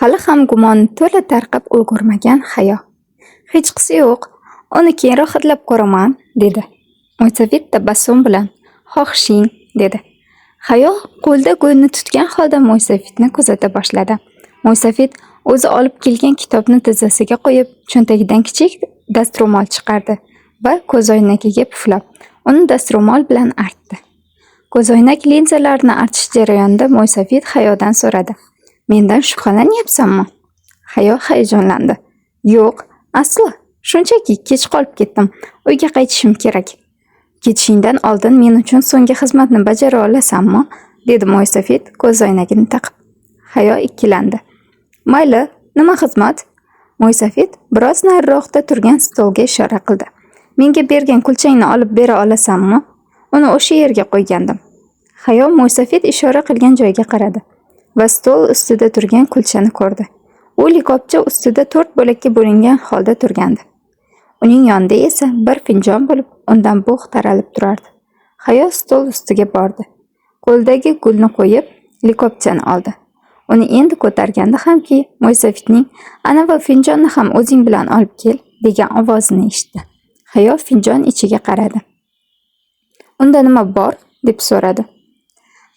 Hali ham gumoni to'la tarqab ulgurmagan Hayo: "Hechqisi yo'q, uni keyinroq hidlab ko'raman", dedi. Mo'ysafid tabassum bilan: "Xohishing", dedi. Hayo qo'lida gulni tutgan holda mo'ysafidni kuzata boshladi. Mo'ysafid o'zi olib kelgan kitobni tizzasiga qo'yib, cho'ntagidan kichik dastro'mol chiqardi va ko'zoynagiga puflab, uni dastro'mol bilan artdi. Ko'zoynak linzalarini artish jarayonida mo'ysafid Hayodan so'radi: "Mendan shubhalanyapsanmi?" Hayo hayajonlandi. "Yo'q, aslo, shunchaki kech qolib ketdim. Uyga qaytishim kerak." "Ketishingdan oldin men uchun so'nggi xizmatni bajara olasanmi?" dedi mo'ysafid ko'zoynagini taqib. Hayo ikkilandi. "Mayli, nima xizmat?" Mo'ysafid biroz nariroqda turgan stolga ishora qildi. "Menga bergan kulchangni olib bera olasanmi? Uni o'sha yerga qo'ygandim." Hayo mo'ysafid ishora qilgan joyga qaradi va stol ustida turgan kulchani ko'rdi. U likopcha ustida to'rt bo'lakka bo'lingan holda turgandi. Uning yonida esa bir finjon bo'lib, undan bug' taralib turardi. Hayo stol ustiga bordi. Qo'lidagi gulni qo'yib, likopchani oldi. Uni endi ko'targanda hamki mo'ysafidning "Anavi finjonni ham o'zing bilan olib kel" degan ovozini eshitdi. Hayo finjon ichiga qaradi. "Unda nima bor?" deb so'radi.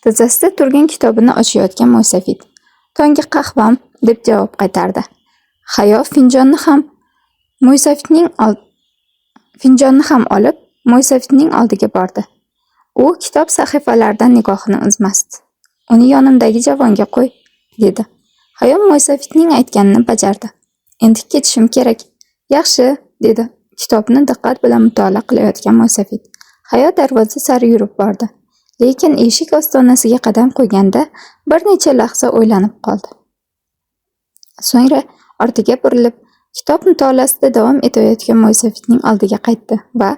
Tizzasida turgan kitobini ochayotgan mo'ysafid: "Tonggi qahvam", deb javob qaytardi. Hayo finjonni ham olib, mo'ysafidning oldiga bordi. U kitob sahifalaridan nigohini uzmasdi. "Uni yonimdagi javonga qo'y", dedi. Hayo mo'ysafidning aytganini bajardi. "Endi ketishim kerak." "Yaxshi", dedi kitobni diqqat bilan mutolaa qilayotgan mo'ysafid. Hayo darvoza sari yurib bordi. Lekin eshik ostonasiga qadam qo'yganda bir necha lahza o'ylanib qoldi. So'ngra ortiga burilib, kitob mutolaasida davom etayotgan mo'ysafidning oldiga qaytdi va: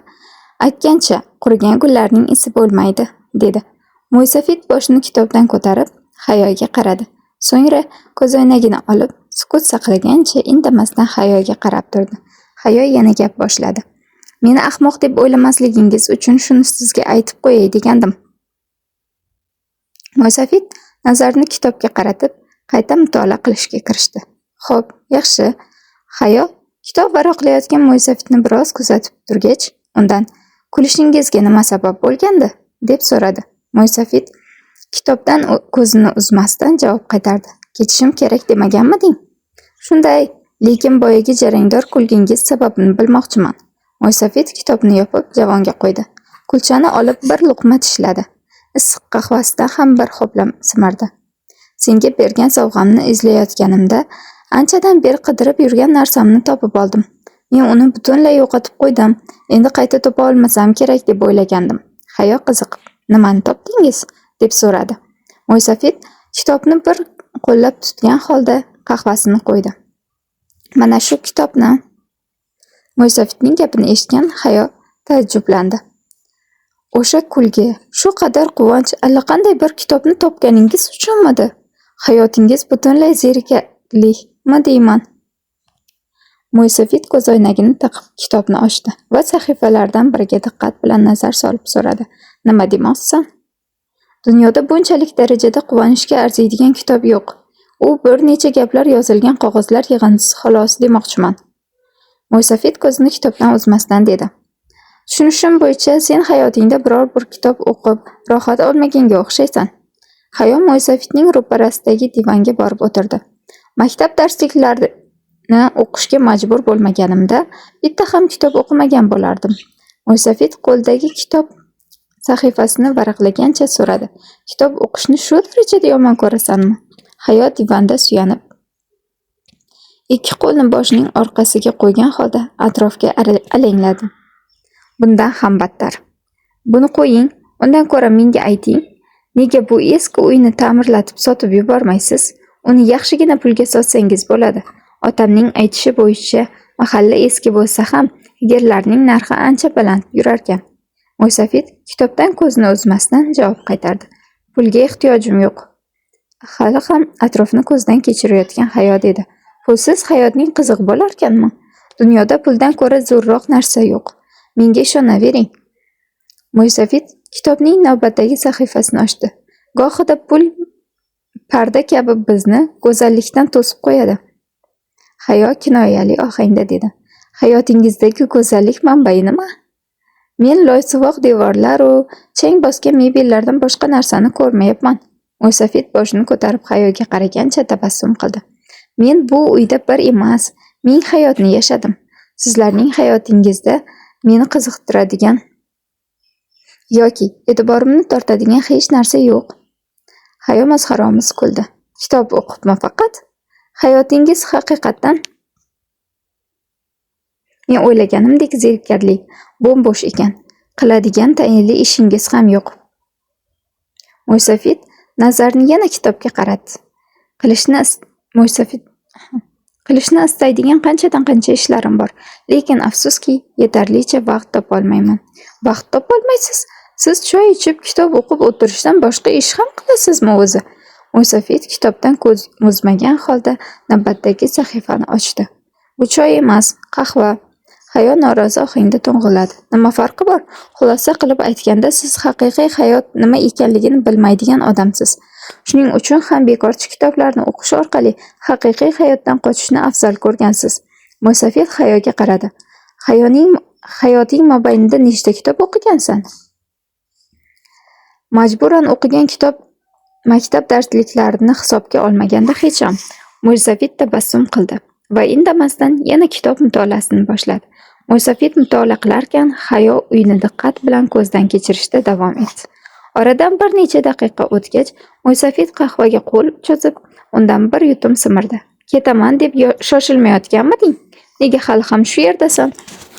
"Aytgancha, qurigan gullarning isi bo'lmaydi", dedi. Mo'ysafid boshini kitobdan ko'tarib, Hayoga qaradi. So'ngra ko'zoynagini olib, sukut saqlagancha indamasdan Hayoga qarab turdi. Hayo yana gap boshladi: "Meni ahmoq deb o'ylamasligingiz uchun shuni sizga aytib qo'yay degandim." Mo'ysafid nazarini kitobga qaratib, qayta mutolaa qilishga kirishdi. "Xo'p, yaxshi." Hayo kitob varaqlayotgan mo'ysafidni biroz kuzatib turgach, undan: "Kulishingizga nima sabab bo'lgandi?" deb so'radi. Mo'ysafid kitobdan ko'zini uzmasdan javob qaytardi: "Ketishim kerak demaganmiding?" "Shunday, lekin boyagi jarangdor kulgingiz sababini bilmoqchiman." Mo'ysafid kitobni yopib javonga qo'ydi. Kulchani olib bir luqma tishladi. Issiq qahvasidan ham bir ho'plam simirdi. "Senga bergan sovg'amni izlayotganimda anchadan beri qidirib yurgan narsamni topib oldim. Men uni butunlay yo'qotib qo'ydim. Endi qayta topa olmasam kerak deb o'ylagandim." Hayo qiziqib: "Nimani topdingiz?" deb so'radi. Mo'ysafid kitobni bir qo'llab tutgan holda qahvasini qo'ydi. "Mana shu kitobni." Mo'ysafidning gapini eshitgan Hayo taajjublandi. "O'sha kulgi, shu qadar quvonch allaqanday bir kitobni topganingiz uchunmidi? Hayotingiz butunlay zerikarlimi deyman." Mo'ysafid ko'zoynagini taqib kitobni ochdi va sahifalardan biriga diqqat bilan nazar solib so'radi: "Nima demoqchisan?" "Dunyoda bunchalik darajada quvonishga arziydigan kitob yo'q. U bir necha gaplar yozilgan qog'ozlar yig'indisi xolos demoqchiman." Mo'ysafid ko'zini kitobdan uzmasdan dedi: "Tushunishim bo'yicha sen hayotingda biror bir kitob o'qib, rohat olmaganga o'xshaysan." Hayo mo'ysafidning ro'parasidagi divanga borib o'tirdi. "Maktab darsliklarini o'qishga majbur bo'lmaganimda bitta ham kitob o'qimagan bo'lardim." Mo'ysafid qo'lidagi kitob sahifasini varaqlagancha so'radi: "Kitob o'qishni shu darajada yomon ko'rasanmi?" Hayo divanda suyanib, ikki qo'lini boshining orqasiga qo'ygan holda atrofga alangladi. "Bundan ham battar. Buni qo'ying, undan ko'ra menga ayting, nega bu eski uyni ta'mirlatib sotib yubormaysiz? Uni yaxshigina pulga sotsangiz bo'ladi. Otamning aytishi bo'yicha mahalla eski bo'lsa ham yerlarning narxi ancha baland yurarkan." Mo'ysafid kitobdan ko'zini uzmasdan javob qaytardi: "Pulga ehtiyojim yo'q." Hali ham atrofni ko'zdan kechirayotgan Hayo dedi: "Pulsiz hayotning qizig'i bo'larkanmi? Dunyoda puldan ko'ra zo'rroq narsa yo'q. Menga ishonavering." Mo'ysafid kitobning navbatdagi sahifasini ochdi. "Gohida pul Parda kabi bizni go'zallikdan to'sib qo'yadi. Hayo kinoyali ohangda dedi. Hayotingizdagi go'zallik manbai nima? Men loysuvoq devorlar-u chang bosgan mebellardan boshqa narsani ko'rmayapman. Mo'ysafid boshini ko'tarib Hayoga qaragancha tabassum qildi. Men bu uyda bir emas, ming hayotni yashadim. Sizlarning hayotingizda meni qiziqtiradigan yoki e'tiborimni tortadigan hech narsa yo'q. Hayo masxaromuz kuldi. Kitob o'qibmi faqat? Hayotingiz haqiqatdan men o'ylaganimdek zerikarli, bo'm-bo'sh ekan. Qiladigan tayinli ishingiz ham yo'q. Mo'ysafid nazarini yana kitobga qaratdi. Qilishni Mo'ysafid qilishni istaydigan qanchadan-qancha ishlarim bor, lekin afsuski, yetarlicha vaqt topolmayman. Vaqt topolmaysiz? Siz choy ichib, kitob o'qib o'tirishdan boshqa ish ham qilasizmi o'zi? Mo'ysafid kitobdan ko'z uzmagan holda navbatdagi sahifani ochdi. Bu choy emas, qahva. Hayo norozi ohangda to'ng'illadi. Nima farqi bor? Xulosa qilib aytganda, siz haqiqiy hayot nima ekanligini bilmaydigan odamsiz. Shuning uchun ham bekorchi kitoblarni o'qish orqali haqiqiy hayotdan qochishni afzal ko'rgansiz. Mo'ysafid Hayoga qaradi. Hayoting mobaynida nechta kitob o'qigansan? Majburan o'qigan kitob maktab darsliklarini hisobga olmaganda hecham. Mo'ysafid tabassum qildi va indamasdan yana kitob mutolaasini boshladi. Mo'ysafid mutolaa qilarkan, Hayo uyni diqqat bilan ko'zdan kechirishda davom etdi. Oradan bir necha daqiqa o'tgach, Mo'ysafid qahvaga qo'l cho'zib, undan bir yutum simirdi. Ketaman deb shoshilmayotganmiding? Nega hali ham shu yerdasan?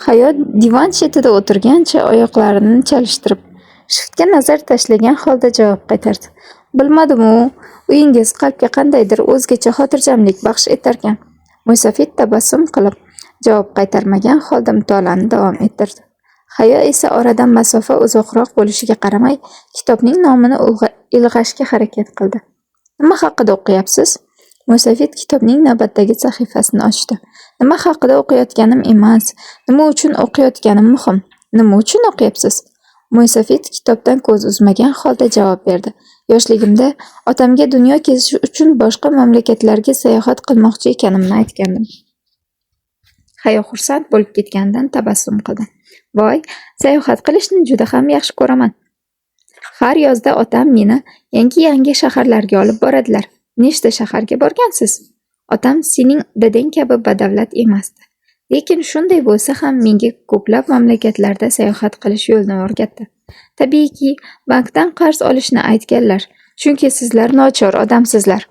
Hayo divan chetida o'tirgancha oyoqlarini chalishtirib, shiftga nazar tashlagan holda javob qaytardi. Bilmadim-u, uyingiz qalbga qandaydir o'zgacha xotirjamlik baxsh etarkan. Mo'ysafid tabassum qilib, javob qaytarmagan holda mutolaani davom ettirdi. Hayo esa oradan masofa uzoqroq bo'lishiga qaramay, kitobning nomini ilg'ashga harakat qildi. Nima haqida o'qiyapsiz? Mo'ysafid kitobning navbatdagi sahifasini ochdi. Nima haqida o'qiyotganim emas, nima uchun o'qiyotganim muhim. Nima uchun o'qiyapsiz? Mo'ysafid kitobdan ko'z uzmagan holda javob berdi. Yoshligimda otamga dunyo kezish uchun boshqa mamlakatlarga sayohat qilmoqchi ekanimni aytgandim. Hayo xursand bo'lib ketganidan tabassum qildi. Voy, sayohat qilishni juda ham yaxshi ko'raman. Har yozda otam meni yangi-yangi shaharlarga olib boradilar. Nechta shaharga borgansiz? Otam sening dadang kabi badavlat emasdi. Lekin shunday bo'lsa ham menga ko'plab mamlakatlarda sayohat qilish yo'lini o'rgatdi. Tabiiyki, bankdan qarz olishni aytganlar, chunki sizlar nochor odamsizlar.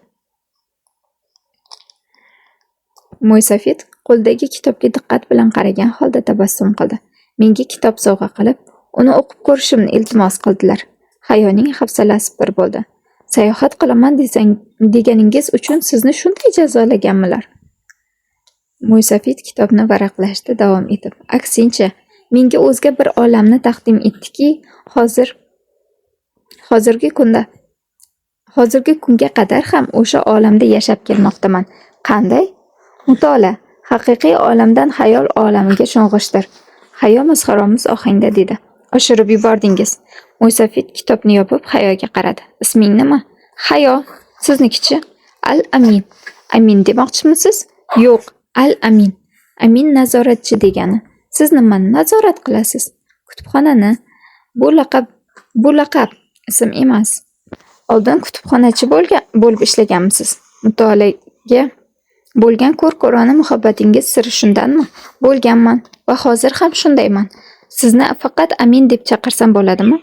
Mo'ysafid qo'lidagi kitobga diqqat bilan qaragan holda tabassum qildi. Menga kitob sovg'a qilib, uni o'qib ko'rishimni iltimos qildilar. Hayoning hafsalasi pir bo'ldi. Sayohat qilaman deganingiz uchun sizni shunday jazolaganmilar? Mo'ysafid kitobni varaqlashda davom etib, aksincha, menga o'zga bir olamni taqdim etdiki, hozirgi kunga qadar ham o'sha olamda yashab kelmoqdaman. Qanday? Mutolaa haqiqiy olamdan xayol olamiga sho'ng'ishdir. Hayo masxaromuz ohangda dedi. Oshirib yubordingiz. Mo'ysafid kitobni yopib Hayoga qaradi. Isming nima? Hayo. Siznikichi? Al-Amin. Amin demoqchimisiz? Yo'q, Al-Amin. Amin nazoratchi degani. Siz nimani nazorat qilasiz? Kutubxonani. Bu laqab, ism emas. Oldin kutubxonachi bo'lib ishlaganmisiz? Mutolaaga bo'lgan ko'r-ko'rona muhabbatingiz siri shundanmi? Bo'lganman va hozir ham shundayman. Sizni faqat Amin deb chaqirsam bo'ladimi?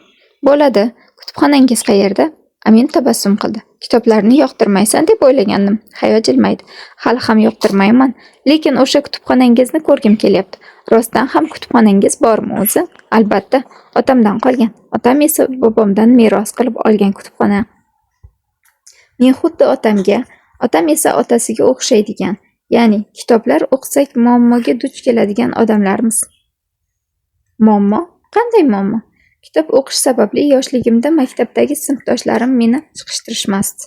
Bo'ladi. Kutubxonangiz qayerda? Amin tabassum qildi. Kitoblarni yoqtirmaysan deb o'ylagandim. Hayo jilmaydi. Hali ham yoqtirmayman, lekin o'sha kutubxonangizni ko'rgim kelyapti. Rostdan ham kutubxonangiz bormi o'zi? Albatta, otamdan qolgan. Otam esa bobomdan meros qilib olgan kutubxona. Men xuddi otamga, otam esa otasiga o'xshaydigan, ya'ni kitoblar o'qisak muammoga duch keladigan odamlarmiz. Muammo? Qanday muammo? Kitob o'qish sababli yoshligimda maktabdagi sinfdoshlarim meni chiqishtirishmasdi.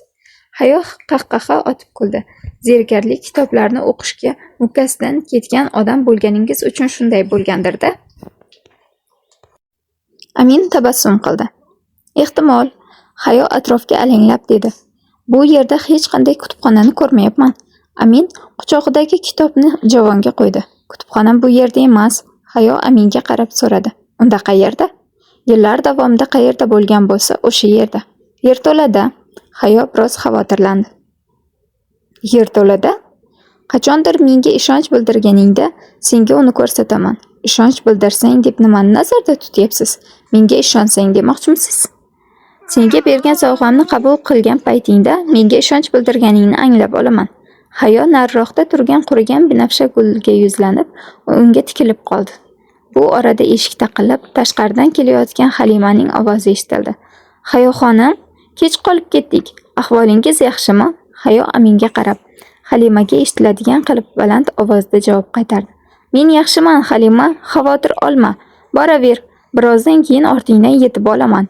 Hayo qahqaha otib kuldi. Zerikarli kitoblarni o'qishga mukkasidan ketgan odam bo'lganingiz uchun shunday bo'lgandir-da? Amin tabassum qildi. Ehtimol. Hayo atrofga alanglab dedi. Bu yerda hech qanday kutubxonani ko'rmayapman. Amin quchog'idagi kitobni javonga qo'ydi. Kutubxona bu yerda emas. Hayo Aminga qarab so'radi. Unda qayerda? Yillar davomida qayerda bo'lgan bo'lsa, o'sha yerda. Yerto'lada. Hayo biroz xavotirlandi. Yerto'lada? Qachondir menga ishonch bildirganingda senga uni ko'rsataman. Ishonch bildirsang deb nimani nazarda tutyapsiz? Menga ishonsang demoqchimisiz? Senga bergan sovg'amni qabul qilgan paytingda menga ishonch bildirganingni anglab olaman. Hayo nariroqda turgan qurigan binafsha gulga yuzlanib, unga tikilib qoldi. Bu orada eshik taqillab, tashqaridan kelayotgan Halimaning ovozi eshitildi. Hayo xonim, kech qolib ketdik. Ahvolingiz yaxshimi? Hayo Aminga qarab, Halimaga eshitiladigan qilib baland ovozda javob qaytardi. Men yaxshiman, Halima, xavotir olma. Boraver, birozdan keyin ortingdan yetib olaman.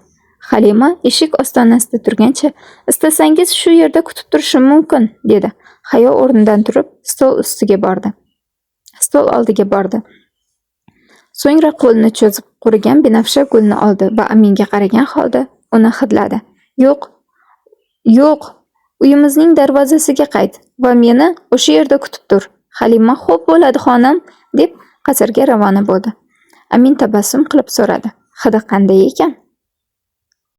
Halima eshik ostonasida turgancha, istasangiz shu yerda kutib turishim mumkin, dedi. Hayo o'rnidan turib, stol ustiga bordi. Stol oldiga bordi. So'ngra qo'lini cho'zib qurigan binafsha gulni oldi va Aminga qaragan holda uni hidladi. Yo'q, yo'q, uyimizning darvozasiga qayt va meni o'sha yerda kutib tur. Halima xo'p bo'ladi xonim, deb qasrga ravona bo'ldi. Amin tabassum qilib so'radi. Hidi qanday ekan?